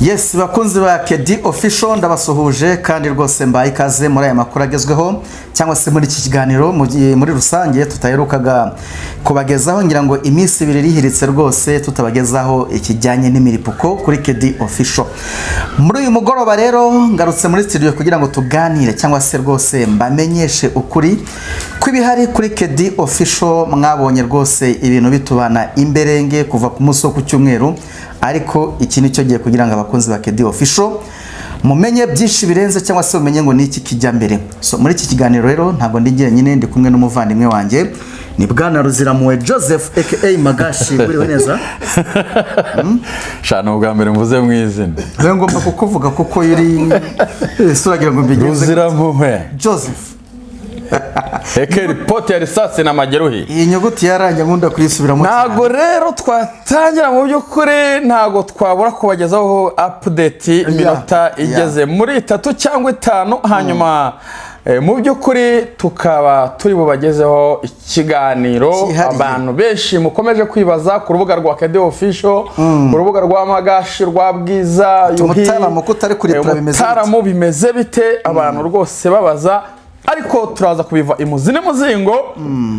Yes, bakunzi ba Kedi Official, ndabasuhuje kandi rwose mbaye ikaze muri aya makuru agezweho cyangwa se muri iki kiganiro muri rusange tutaherukaga kubagezaho. Ngira ngo iminsi 2 irihiritse rwose tutabagezaho ikijyanye n'imiripuko kuri Kedi Official. Muri uyu mugoroba rero ngarutse muri studio kugira ngo tuganire cyangwa se rwose mbamenyeshe ukuri kw'ibihari kuri Kedi Official. Mwabonye rwose ibintu bitubana imberenge kuva ku munsi wo ku cyumweru, ariko iki ni cyo gihe kugira ngo abakunzi ba Kedi Official mumenye byinshi birenze cyangwa se mumenye ngo ni iki kijya mbere. So muri iki kiganiro rero ntabwo ndi jyenyine, ndi kumwe n'umuvandimwe wanjye, ni Bwana Ruziramuwe Joseph aka Magashi. Wiriwe neza? Sha, ni ubwa mbere mvuze mu izina. Rero ngomba kukuvuga kuko uri ese uragira ngo mbigenze? Ruzirampuhwe Joseph. Eke ripoti ya risasi na majeruhi. Iyi nyuguti yaranjye nkunda kuyisubiramo. Ntabwo rero twatangira, mu by'ukuri ntabwo twabura kubagezaho update iminota igeze muri 3 cyangwa 5, hanyuma mu by'ukuri tukaba turi bubagezeho ikiganiro cyihariye. Abantu benshi mukomeje kwibaza ku rubuga rwa Kedi Official, ku rubuga rwa Magashi, rwa Bwiza Yuhi. Umutaramu ko utari kuripura, bimeze bite? Umutaramu bimeze bite? Abantu rwose babaza, ariko turaza kubiva imuzi n'umuzingo,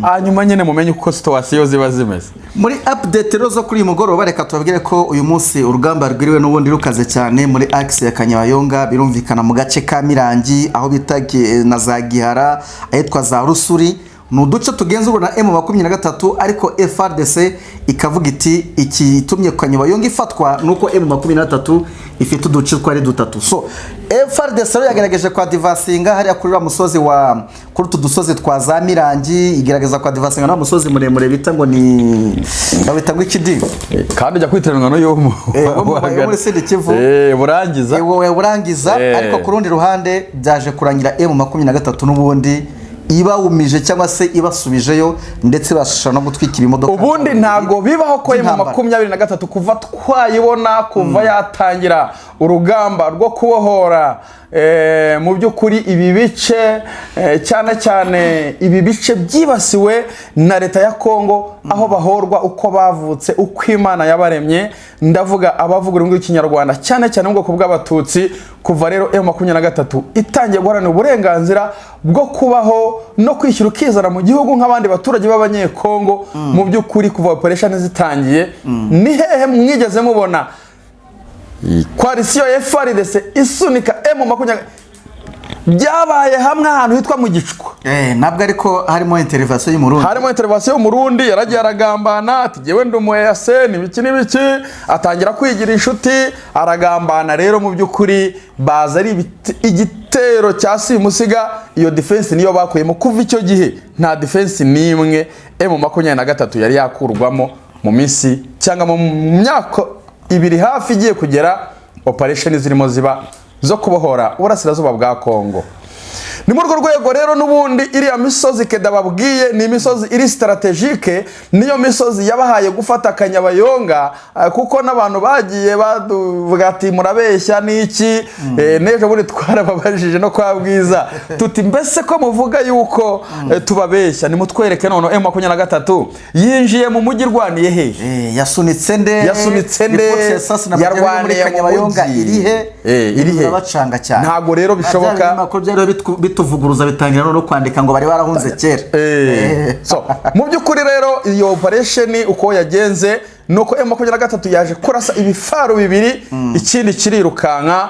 hanyuma nyine mumenye uko situation ziba zimeze. Muri update rero zo kuri uyu mugoroba, reka tubabwire ko uyu munsi urugamba rwiriwe n'ubundi rukaze cyane muri axe ya Kanyabayonga, birumvikana mu gace ka Mirangi, aho bita na za Gihara, ahitwa za Rusuri. Ni uduce tugenzurwa na M23, ariko FARDC ikavuga iti ikitumye Kanyabayonga ifatwa nuko M23 ifite uduce twari dutatu. So FARDC rero yagerageje kwa advancinga hariya kuri wa musozi wa kuri utu dusozi twa za Mirangi, igerageza kwa advancinga na wa musozi muremure bita ngo ni bawita ngo ikidi. Kandi ujya kwiteranwa n'uyu Wo muri Sud Kivu. Burangiza. Wowe burangiza. Ariko ku rundi ruhande byaje kurangira M23 n'ubundi ibawumije cyangwa se ibasubijeyo, ndetse bashobora no gutwikira imodoka. Ubundi ntabwo bibaho ko M by'intambara. 23 kuva twayibona, kuva yatangira urugamba rwo kubohora mu by'ukuri ibi bice, cyane cyane ibi bice byibasiwe na leta ya Kongo, aho bahorwa uko bavutse, uko Imana yabaremye, ndavuga abavuga ururimi rw'Ikinyarwanda, cyane cyane mu bwoko bw'Abatutsi. Kuva rero M23 itangiye guharanira uburenganzira bwo kubaho no kwishyura ukizana mu gihugu nk'abandi baturage b'Abanyekongo, mu by'ukuri kuva operation zitangiye, ni hehe mwigeze mubona coalition ya FARDC isunika M20? Byabaye hamwe ahantu hitwa mu Gicwa. Ntabwo ariko harimo intervention y'Umurundi. Harimo intervention y'Umurundi, yaragiye aragambana ati jyewe ndi umu EAC n'ibiki n'ibiki, atangira kwigira inshuti, aragambana. Rero mu by'ukuri baza ari igitero cya simusiga. Iyo defense niyo bakuyemo. Kuva icyo gihe nta defense n'imwe M23 yari yakurwamo mu minsi cyangwa mu myaka 2 hafi igiye kugera operation zirimo ziba zo kubohora uburasirazuba bwa Kongo. Ni muri urwo rwego rero n'ubundi iriya misozi Keda babwiye ni imisozi iri stratégique, niyo misozi yabahaye gufata Kanyabayonga, kuko n'abantu bagiye baduvuga ati murabeshya n'iki. N'ejo bundi twarababajije no kwa Bwiza tuti mbese ko muvuga yuko tubabeshya, nimutwereke none M23 yinjiye mu mujyi irwaniye he? Yasunitse nde? Yasunitse nde? Ripoti ya sasi na Magerwa muri Yarwaniye mu Kanyabayonga mujyi. irihe? Irihe? Birabacanga cyane. Ntabwo rero bishoboka. Bya binyamakuru byari bituvuguruza, bitangira no kwandika ngo bari barahunze kera. So mu by'ukuri rero iyo operation uko yagenze ni uko M23 yaje kurasa ibifaru bibiri, ikindi kirirukanka.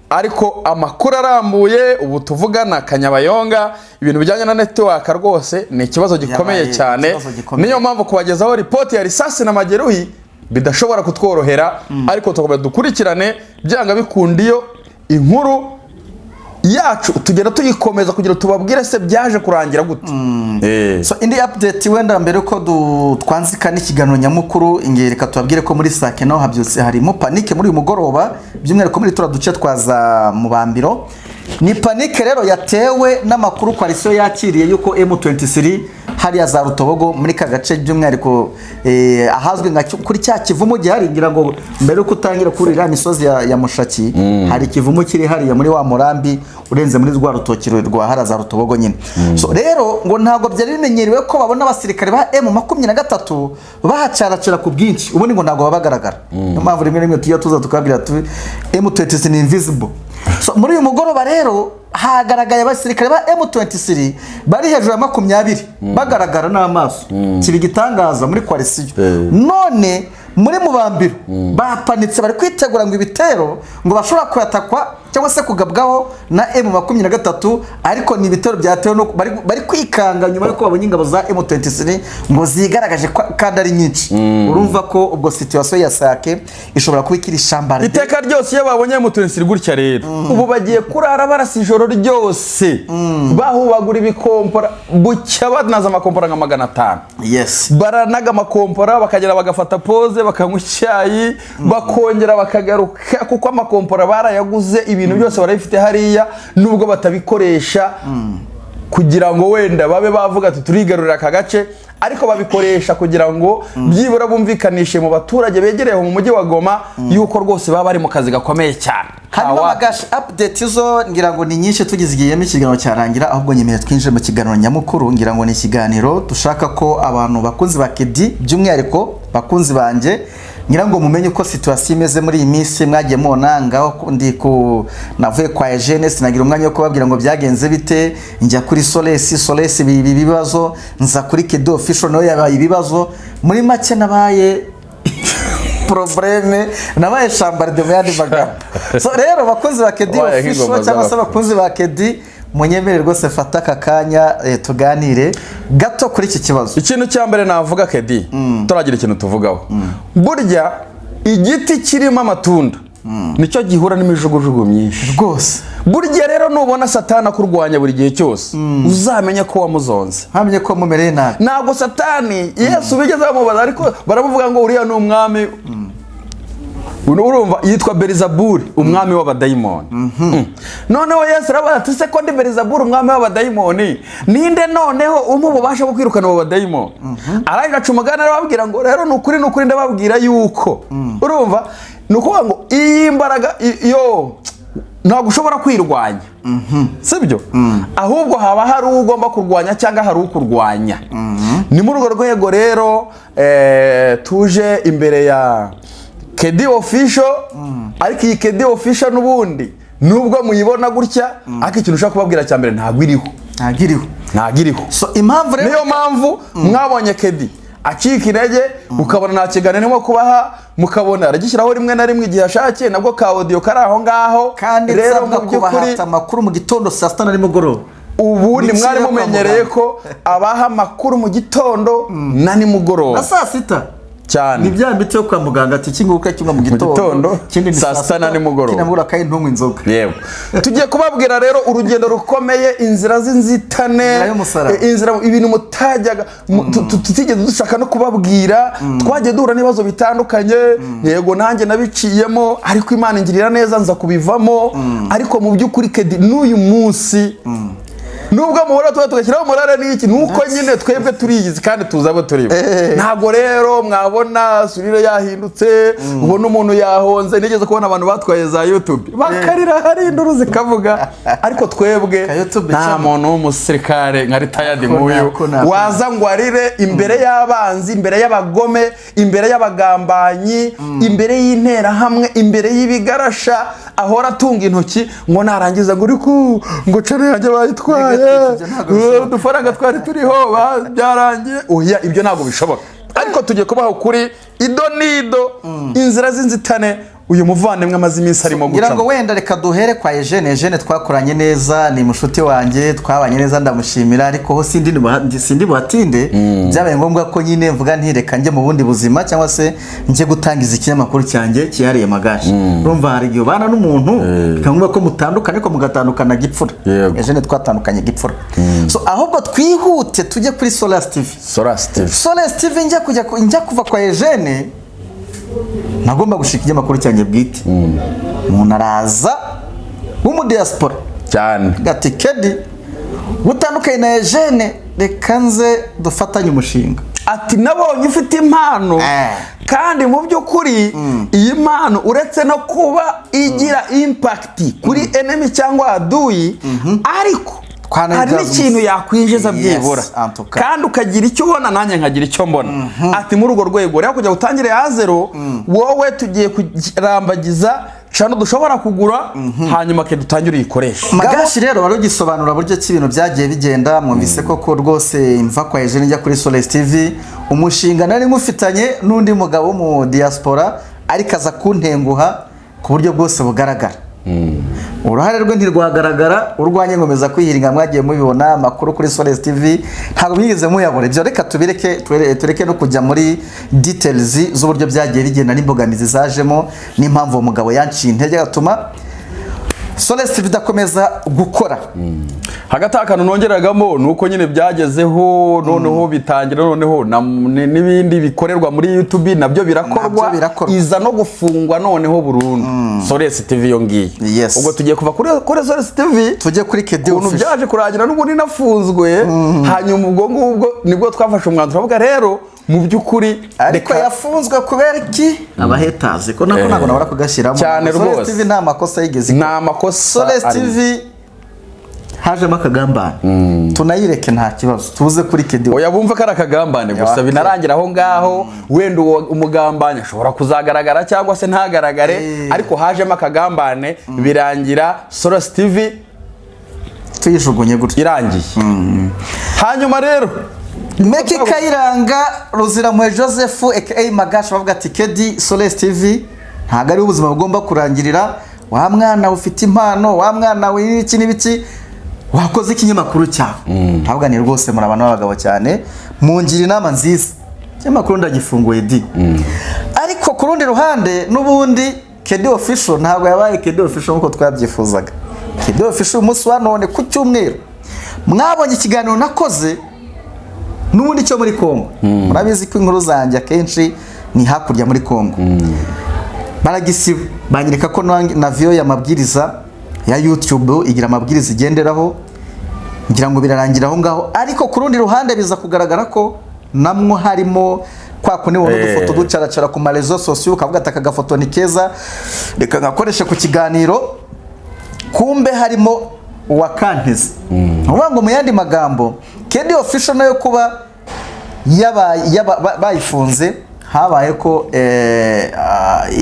Ariko amakuru arambuye, ubu tuvugana Kanyabayonga ibintu bijyanye na network rwose ni ikibazo gikomeye Yabaye cyane. ikibazo gikomeye. Niyo mpamvu kubagezaho ripoti ya risasi na majeruhi bidashobora kutworohera, ariko tugomba dukurikirane byanga bikunda. Iyo inkuru yacu tugenda tuyikomeza kugira ngo tubabwire se byaje kurangira gute. So indi update wenda mbere ko twanzika n'ikiganiro nyamukuru, ingeri reka tubabwire ko muri Sake naho habyutse harimo panique muri uyu mugoroba, by'umwihariko muri turiya duce twa za Mubambiro. Ni panique rero yatewe n'amakuru coalition yakiriye yuko M23 hariya za Rutobogo, muri ka gace, by'umwihariko ahazwi nka kuri cya kivumu gihari. Ngira ngo mbere yuko utangira kurira imisozi ya Mushaki, hari ikivumu kiri hariya muri wa murambi urenze muri rwa rutoki rwa hariya za Rutobogo nyine. So rero ngo ntabwo byari bimenyerewe ko babona abasirikare ba M23 bahacaracira ku bwinshi. Ubundi ngo ntabwo baba bagaragara. Niyo mpamvu rimwe rimwe tujya tuza tukabwira tu M23 ni invisible. So muri uyu mugoroba rero hagaragaye abasirikare ba M23 bari hejuru ya 20 bagaragara n'amaso, kiba igitangaza muri coalition. None muri Mubambiro bapanitse, bari kwitegura ngo ibitero ngo bashobora kuyatakwa cyangwa se kugabwaho na M23, ariko ni ibitero byatewe no bari kwikanga nyuma y'uko babonye ingabo za M23 ngo zigaragaje kandi ari nyinshi. Urumva ko ubwo situation ya Sake ishobora kuba ikiri chambardée. Iteka ryose iyo babonye M23 gutya rero, ubu bagiye kurara barasa ijoro ryose, bahubagura ibikompora, bucya banaza amakompora nka 500. Baranaga amakompora, bakagera bagafata pause, bakanywa icyayi, bakongera bakagaruka, kuko amakompora barayaguze, ibintu byose barabifite hariya, nubwo batabikoresha kugira ngo wenda babe bavuga ati turigarurira aka gace, ariko babikoresha kugira ngo byibura bumvikanishe mu baturage begereye aho mu mujyi wa Goma yuko rwose baba bari mu kazi gakomeye cyane. Hanyuma Magashi, update zo ngira ngo ni nyinshi, tugize igihemo ikiganiro cyarangira. Ahubwo nyemeye twinjire mu kiganiro nyamukuru. Ngira ngo ni ikiganiro dushaka ko abantu bakunzi ba Kedi, by'umwihariko bakunzi banjye, ngira ngo mumenye uko situation imeze muri iyi minsi. Mwagiye mubona ngaho ndi ku navuye kwa Eugene, sinagira umwanya wo kubabwira ngo byagenze bite. Njya kuri Solesi, Solesi ibi bibazo, nza kuri Kedi Official nawe yabaye ibibazo. Muri make nabaye problème, nabaye chambardé mu yandi magambo. So rero bakunzi ba Kedi Wabaye Official nk'ingoma cyangwa se z'abapfu. abakunzi ba Kedi, munyemere rwose fata aka kanya tuganire gato kuri iki kibazo. Ikintu cya mbere navuga, Kedi, turagira ikintu tuvugaho. Burya igiti kirimo amatunda nicyo gihura n'imijugujugu myinshi. Burya rero nubona Satani akurwanya buri gihe cyose, uzamenye ko wamuzonze. Ntamenya ko mumereye nabi. Ntabwo Satani, Yesu bigeze bamubaza, ariko baramuvuga ngo uriya ni umwami. Urumva yitwa Berizaburi, umwami w'abadayimoni. Noneho Yesu arabaza ati: "Se ko ndi Berizaburi, umwami w'abadayimoni, ninde noneho umpa ububasha bwo kwirukana abo badayimoni?" Arangije aca umugani, arababwira ngo: "Rero ni ukuri, ni ukuri, ndababwira yuko." Urumva ni ukuvuga ngo iyi mbaraga yo ntabwo ushobora kwirwanya, sibyo? Ahubwo haba hari uwo ugomba kurwanya cyangwa hari ukurwanya. Ni muri urwo rwego rero tuje imbere ya Kedi Official. Ariko iyi Kedi Official n'ubundi nubwo muyibona gutya, ariko ikintu ushobora kubabwira cya mbere, ntabwo iriho. Ntabwo iriho. Ntabwo iriho. So impamvu rero Niyo mpamvu mwabonye Kedi acika intege, ukabona nta kiganiro arimo kubaha, mukabona aragishyiraho rimwe na rimwe igihe ashakiye, nabwo ka audio kari aho ngaho. Kandi rero nsabwa mu by'ukuri kubahata amakuru mu gitondo, saa sita na nimugoroba. Ubundi Ni mwari kimwe kwa mumenyereye muganga. ko abaha amakuru mu gitondo na nimugoroba. Na saa sita. Cyane. Ni bya miti yo kwa muganga ati iki nguka kimwe mu gitondo, gitondo, ikindi ni saa sita na nimugoroba. Ikindi nimugoroba kandi ntunywe inzoga. Yewe, tugiye kubabwira rero urugendo rukomeye, inzira z'inzitane. Inzira y'umusaraba. Inzira, ibintu mutajyaga tutigeze dushaka no kubabwira. Twagiye duhura n'ibibazo bitandukanye. Yego, nanjye nabiciyemo, ariko Imana ingirira neza nza kubivamo. Ariko mu by'ukuri Kedi, n'uyu munsi nubwo mubona tuba tugashyiraho morale n'iki, ni uko nyine twebwe turiyizi kandi tuzi abo turi bo. Ntabwo rero mwabona surire yahindutse, ubona umuntu yahonze. Nigeze kubona abantu batwaye za YouTube bakarira, hari induru zikavuga, ariko twebwe Ka YouTube nta channel. muntu w'umusirikare nka retired Ko nk'uyu nako. waza ngo arire imbere y'abanzi, imbere y'abagome, imbere y'abagambanyi, imbere y'interahamwe, imbere y'ibigarasha ahora atunga intoki, ngo narangiza ngo uri ku ngo channel yanjye bayitwaye. Negative, ibyo ntabwo bishoboka. Udufaranga twari turiho byarangiye. Oya, ibyo ntabwo bishoboka. Ariko tugiye kubaha ukuri ido n'ido, inzira z'inzitane uyu muvandimwe amaze iminsi arimo Ngira ngo gucamo. wenda reka duhere kwa Eugene. Eugene twakoranye neza, ni mushuti wanjye, twabanye neza, ndamushimira. Ariko ho sindi buhatinde. Byabaye ngombwa ko nyine mvuga nti reka njye mu bundi buzima, cyangwa se njye gutangiza ikinyamakuru cyanjye cyihariye Magashi. Urumva hari igihe ubana n'umuntu bikaba ngombwa ko mutandukana, ariko mugatandukana gipfura. Yego. Eugene twatandukanye gipfura. So ahubwo twihute tujye kuri Solas TV. Solas TV. Solas TV, njya kuva kwa Eugene, nagomba gushika ikinyamakuru cyanjye bwite. Umuntu araza w'umudiyasipora. Cyane. Gati Kedi gutandukanye na Eugene, reka nze dufatanye umushinga. Ati nabonye ufite impano, kandi mu by'ukuri iyi mpano, uretse no kuba igira impact kuri enemy cyangwa aduyi, ariko Twanayibyaza hari n'ikintu yakwinjiza byibura, en tout cas. kandi ukagira icyo ubona, nanjye nkagira icyo mbona. Ati muri urwo rwego rero, kugira ngo utangire ya zero, wowe tugiye kurambagiza channel dushobora kugura, hanyuma ke dutangire uyikoreshe. Magashi rero wari ugisobanura buryo ki ibintu byagiye bigenda. Mwumvise koko rwose imva kwa Eugene njya kuri Soleil TV, umushinga nari mufitanye n'undi mugabo wo mu diaspora, ariko aza kuntenguha ku buryo bwose bugaragara. Uruhare rwe ntirwagaragara, urwanjye nkomeza kwihiringa. Mwagiye mubibona amakuru kuri Soleil TV, ntabwo mwigeze muyabura. Ibyo reka tubireke, tureke no kujya muri details z'uburyo byagiye bigenda n'imbogamizi zajemo n'impamvu uwo mugabo yanciye intege agatuma Soleil TV idakomeza gukora. Hagati aho, akantu nongeragamo ni uko nyine byagezeho, noneho bitangira, noneho n'ibindi bikorerwa muri YouTube nabyo birakorwa. Nabyo birakorwa. Iza no gufungwa noneho burundu Source TV iyo ngiyo. Ubwo tugiye kuva kuri Source TV, tujye kuri Kedi ukuntu Official. byaje kurangira n'ubundi nafunzwe. Hanyuma ubwo ngubwo nibwo twafashe umwanzuro, avuga rero mu by'ukuri Ariko yafunzwe kubera iki? Abahetazi ko nako ntabwo nabura kugashyiramo. Cyane Soleil rwose. TV nta makosa yigeze ikora. Nta makosa Soleil arimo. TV hajemo akagambane, tunayireke, nta kibazo, tuze kuri Kedi. Oya, bumva ko ari akagambane gusa, binarangira aho ngaho. Wenda uwo umugambanyi ashobora kuzagaragara cyangwa se ntagaragare, ariko hajemo akagambane, birangira Source TV tuyijugunye gutya. Irangiye. Hanyuma rero Meki Kayiranga Ruzirampuhwe Joseph aka Magashi bavuga ati Kedi, Soleil TV ntabwo ari ubuzima bugomba kurangirira. Wa mwana ufite impano, wa mwana w'iki n'ibiki, wakoze ikinyamakuru cyawe. Ntabwo ni rwose, muri abantu b'abagabo cyane, mungira inama nziza, ikinyamakuru ndagifunguye di. Ariko ku rundi ruhande n'ubundi Kedi Official ntabwo yabaye Kedi Official nk'uko twabyifuzaga. Kedi Official umunsi wa none ku cyumweru mwabonye ikiganiro nakoze n'ubundi cyo muri Congo. Murabizi ko inkuru zanjye akenshi ni hakurya muri Congo. Baragisiba, banyereka ko na viyo y'amabwiriza ya YouTube igira amabwiriza igenderaho. Ngira ngo birarangira aho ngaho, ariko ku rundi ruhande biza kugaragara ko namwo harimo kwa kundi ubona udufoto ducaracara ku ma réseaux sociaux, ukavuga ati aka gafoto ni keza, reka ngakoreshe ku kiganiro, kumbe harimo uwakanteze. Ni ukuvuga ngo mu yandi magambo, Kedi Official nayo kuba bayifunze, habaye ko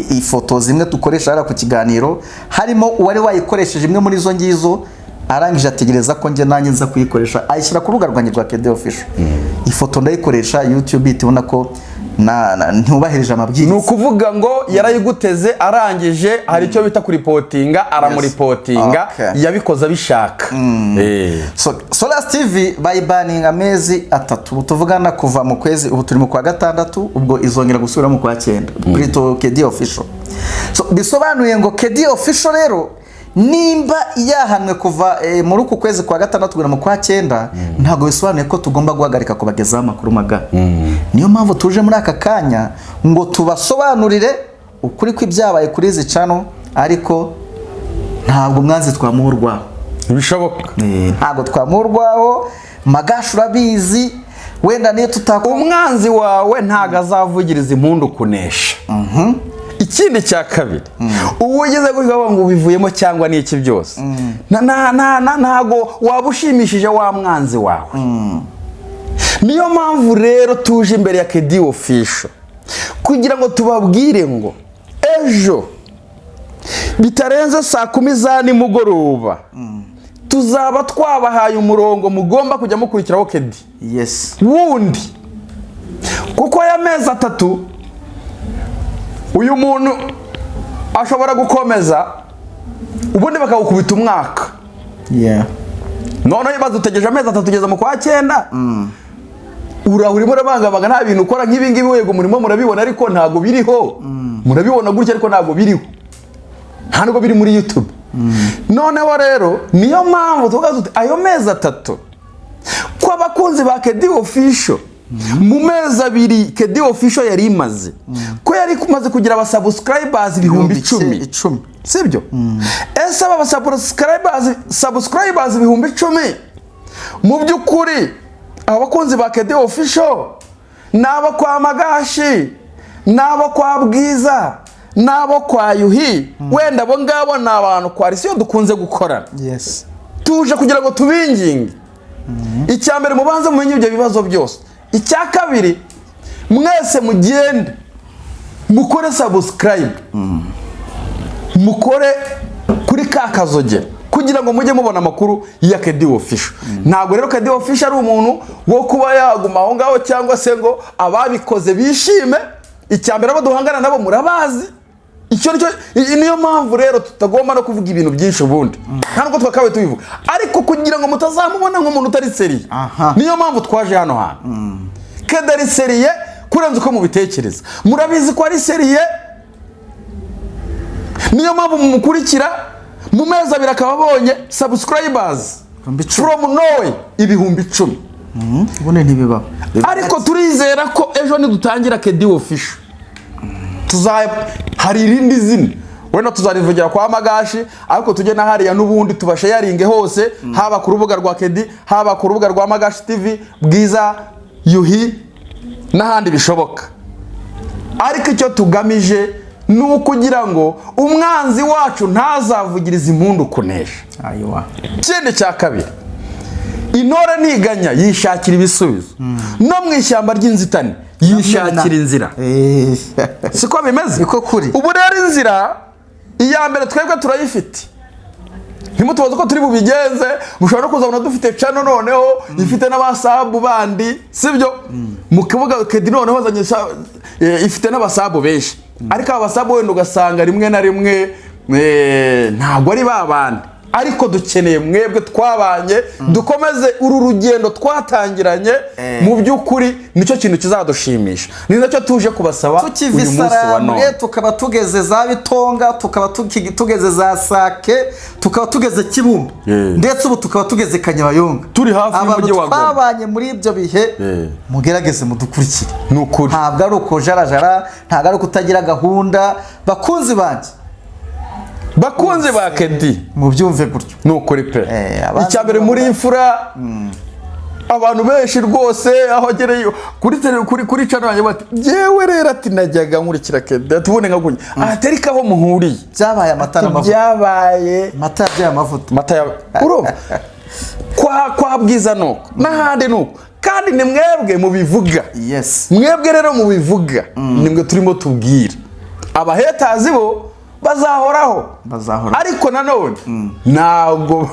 ifoto zimwe dukoresha hariya ku kiganiro harimo uwari wayikoresheje imwe muri izo ngizo, arangije ategereza ko njye nanjye nza kuyikoresha, ayishyira ku rubuga rwanjye rwa Kedi Official. Ifoto ndayikoresha, YouTube ihita ibona ko ntubahirije Ni amabwiriza. ukuvuga ngo yarayiguteze, arangije hari icyo bita kuripotinga, aramuripotinga. Yabikoze abishaka. So, Solas TV bayibaninga amezi 3 ubu tuvugana, kuva mu kwezi, ubu turi mu kwa gatandatu, ubwo izongera gusubira mu kwa cyenda kuri to Kedi Official. So, bisobanuye ngo Kedi Official rero nimba yahanwe kuva muri uku kwezi kwa gatandatu kugera mu kwa cyenda, ntabwo bisobanuye ko tugomba guhagarika kubagezaho amakuru magana. Niyo mpamvu tuje muri aka kanya ngo tubasobanurire ukuri kw'ibyabaye kuri izi channel, ariko ntabwo umwanzi twamuha urwaho. Ntibishoboka. Ntabwo twamuha urwaho. Magasha urabizi, wenda niyo tutakora. Umwanzi wawe ntabwo azavugiriza impundu kunesha. Ikindi cya kabiri, ubu ugeze gutya ngo ubivuyemo cyangwa n'iki byose, ntago waba ushimishije wa mwanzi wawe. Niyo mpamvu rero tuje imbere ya Kedi Official kugira ngo tubabwire ngo ejo bitarenze saa 10 za nimugoroba tuzaba twabahaye umurongo mugomba kujya mukurikiraho Kedi wundi, kuko aya mezi 3 uyu muntu ashobora gukomeza, ubundi bakawukubita umwaka. Noneho badutegereje amezi 3 tugeza mu kwa cyenda, uraho urimo urabangabanga, nta bintu ukora nk'ibi ngibi. Wego murimo murabibona, ariko ntabwo biriho. Murabibona gutya, ariko ntabwo biriho, nta nubwo biri muri YouTube. Noneho rero niyo mpamvu tuvuga tuti ayo mezi 3 ko abakunzi ba Kedi Official Mu mezi 2 Kedi Official yari imaze, ko yari imaze kugira abasubscribers 10,000. 10. Sibyo? Ese aba subscribers 10,000, mu by'ukuri aba bakunzi ba Kedi Official ni abo kwa Magashi, ni abo kwa Bwiza, ni abo kwa Yuhi? Wenda abo ngabo ni abantu coalition dukunze gukorana. Tuje kugira ngo tubinginge. Icya mbere, mubanze mumenye ibyo bibazo byose. Icya kabiri, mwese mugende mukore subscribe, mukore kuri ka kazogera kugira ngo mujye mubona amakuru ya Kedi Official. Ntabwo rero Kedi Official ari umuntu wo kuba yaguma aho ngaho cyangwa se ngo ababikoze bishime. Icya mbere, abo duhangana nabo murabazi. Icyo nicyo, iyi niyo mpamvu rero tutagomba no kuvuga ibintu byinshi. Ubundi nta nubwo twakabaye tubivuga, ariko kugira ngo mutazamubona nk'umuntu utari sérieux, niyo mpamvu twaje hano hantu. Kedi ari sérieux kurenza uko mubitekereza. Murabizi ko ari sérieux, niyo mpamvu mumukurikira. Mu mezi 2 akaba abonye subscribers 10,000. from nowhere, 10,000. Ubundi ntibibaho. Ariko turizera ko ejo nidutangira Kedi Official tuza hari irindi zina, wenda tuzarivugira kwa Magashi, ariko tujye na hariya n'ubundi tubashayaringe hose, haba ku rubuga rwa Kedi, haba ku rubuga rwa Magashi TV, Bwiza, Yuhi n'ahandi bishoboka. Ariko icyo tugamije ni ukugira ngo umwanzi wacu ntazavugirize impundu kunesha. Ayiwa. Ikindi cya kabiri, intore ntiganya, yishakira ibisubizo. No mu ishyamba ry'inzitane yishakira inzira. Siko bimeze? Niko kuri. Ubu rero inzira iya mbere twebwe turayifite. Ntimutubaze uko turi bubigenze. Mushobora no kuzabona dufite channel noneho ifite n'abasub bandi, sibyo? Mu kibuga Kedi noneho azanye ifite n'abasub benshi, ariko aba basub wenda ugasanga rimwe na rimwe ntabwo ari ba bandi. Ariko dukeneye mwebwe twabanye, dukomeze uru rugendo twatangiranye. Mu by'ukuri nicyo kintu kizadushimisha, ni nacyo tuje kubasaba Tukiva uyu munsi wa Isarambwe, none. tukaba tugeze za Bitonga, tukaba tugeze za Sake, tukaba tugeze Kibumba, ndetse ubu tukaba tugeze Kanyabayonga. Turi hafi Abantu y'umujyi wa Goma. twabanye muri ibyo bihe, mugerageze mudukurikire. Ni ukuri. Ntabwo ari ukujarajara, ntabwo ari ukutagira gahunda, bakunzi banjye. Bakunzi ba Kedi, Mubyumve gutyo. Ni ukuri pe. Abandi Icya mbere, muri imfura. Abantu benshi rwose aho agereye kuri channel yanjye bati: "Jyewe rero," ati, "najyaga nkurikira Kedi," ati, "ubundi nkaguye," ati, "ariko aho muhuriye Byabaye amata n'amavuta. Byabaye Amata yabyaye amavuta. Mata ya urumva kwa Bwiza nuko n'ahandi nuko, kandi ni mwebwe mubivuga. Mwebwe rero mubivuga, nimwe turimo tubwira. Abahaters bo bazahoraho. Bazahoraho. Ariko nanone ntabwo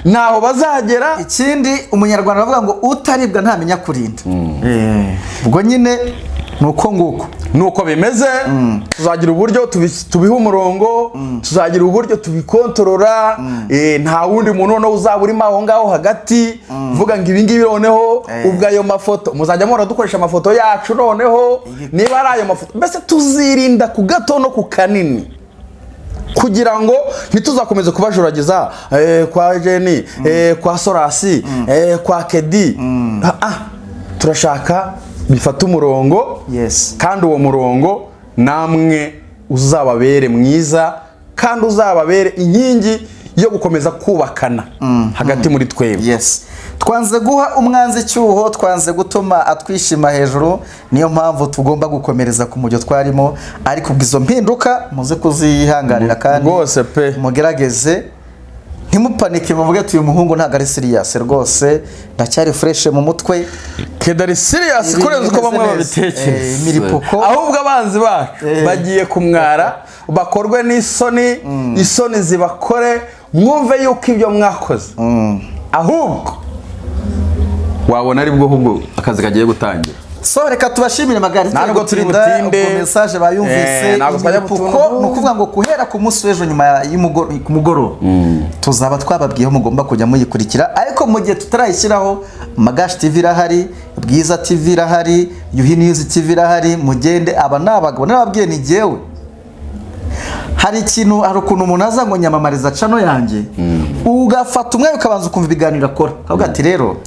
ntaho bazagera. Ikindi, Umunyarwanda aravuga ngo utaribwa ntamenya kurinda. Ubwo nyine ni uko nguko. Nuko bimeze. Tuzagira uburyo tubiha umurongo, tuzagira uburyo tubikontorora. Nta wundi muntu noneho uzaba urimo aho ngaho hagati uvuga ngo ibi ngibi noneho. Ubwo ayo mafoto muzajya muhora dukoresha amafoto yacu noneho, niba ari ayo mafoto, mbese tuzirinda ku gato no ku kanini kugira ngo ntituzakomeze kubajuragiza kwa Jeni, kwa Sorasi, kwa Kedi. Turashaka bifate umurongo, kandi uwo murongo namwe uzababere mwiza kandi uzababere inkingi yo gukomeza kubakana hagati muri twebwe. Yes, twanze guha umwanzi icyuho, twanze gutuma atwishima hejuru. Niyo mpamvu tugomba gukomereza ku mujyo twarimo. Ariko ubwo izo mpinduka muze kuzihanganira kandi Rwose pe. mugerageze ntimupanike, muvuge ati: "Uyu muhungu ntabwo ari serious rwose, ndacyari fresh mu mutwe." Kedi ari serious Ibintu kurenza uko bimeze bamwe neza. babitekereza. Imiripuko. Ahubwo abanzi bacu bagiye kumwara, bakorwe n'isoni, isoni zibakore, mwumve yuko ibyo mwakoze ahubwo wabona ari bwo ahubwo akazi kagiye gutangira. So reka tubashimire magari. Ntabwo turi butinde. Ubwo message bayumvise. Ntabwo twajya Imiripuko butuntu. ni ukuvuga ngo guhera ku munsi w'ejo nyuma ku mugoroba tuzaba twababwiye aho mugomba kujya muyikurikira. Ariko mu gihe tutarayishyiraho, Magashi TV irahari, Bwiza TV irahari, Yuhi News TV irahari. Mugende, aba ni abagabo narababwiye. Ni jyewe, hari ikintu, hari ukuntu umuntu aza ngo nyamamariza channel yanjye, ugafata umwanya ukabanza ukumva ibiganiro akora, ukavuga ati: "Rero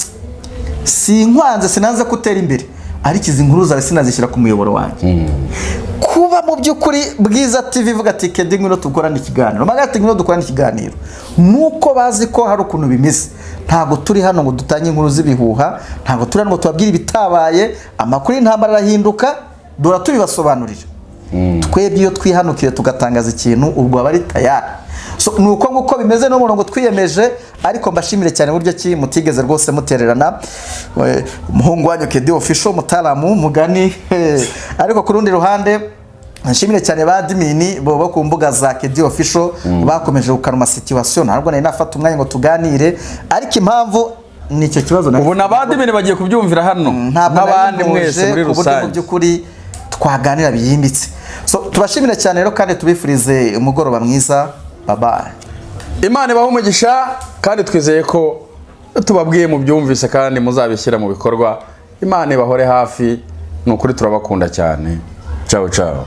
Sinkwanze, sinanze ko utera imbere, ariko izi nkuru zawe sinazishyira ku muyoboro wanjye. Kuba mu by'ukuri Bwiza TV ivuga ati: "Kedi, ngwino dukorane ikiganiro," Magati, ngwino dukorane ikiganiro, nuko bazi ko hari ukuntu bimeze. Ntabwo turi hano ngo dutange inkuru z'ibihuha, ntabwo turi hano ngo tubabwire ibitabaye. Amakuru y'intambara arahinduka, dore tubibasobanurira. Twebwe iyo twihanukiye tugatangaza ikintu, ubwo aba ari tayari. So, ni uko nguko bimeze n'umurongo twiyemeje. Ariko mbashimire cyane buryo ki mutigeze rwose mutererana. Umuhungu wanyu Kedi Official, mutaramu mugani. Ariko ku rundi ruhande nshimire cyane ba admin bo ku mbuga za Kedi Official bakomeje gukaruma situation. Ntabwo nari nafata umwanya ngo tuganire, ariko impamvu ni icyo kibazo Ubu na admin bagiye kubyumvira hano ntabwo n'abandi nari mwese ntuje muri ku buryo mu rusange. by'ukuri twaganira byimbitse. So, tubashimire cyane rero kandi tubifurize umugoroba mwiza. Bye bye. Imana ibahe umugisha, kandi twizeye ko tubabwiye mu byumvise kandi muzabishyira mu bikorwa. Imana ibahore hafi, ni ukuri turabakunda cyane. Ciao ciao.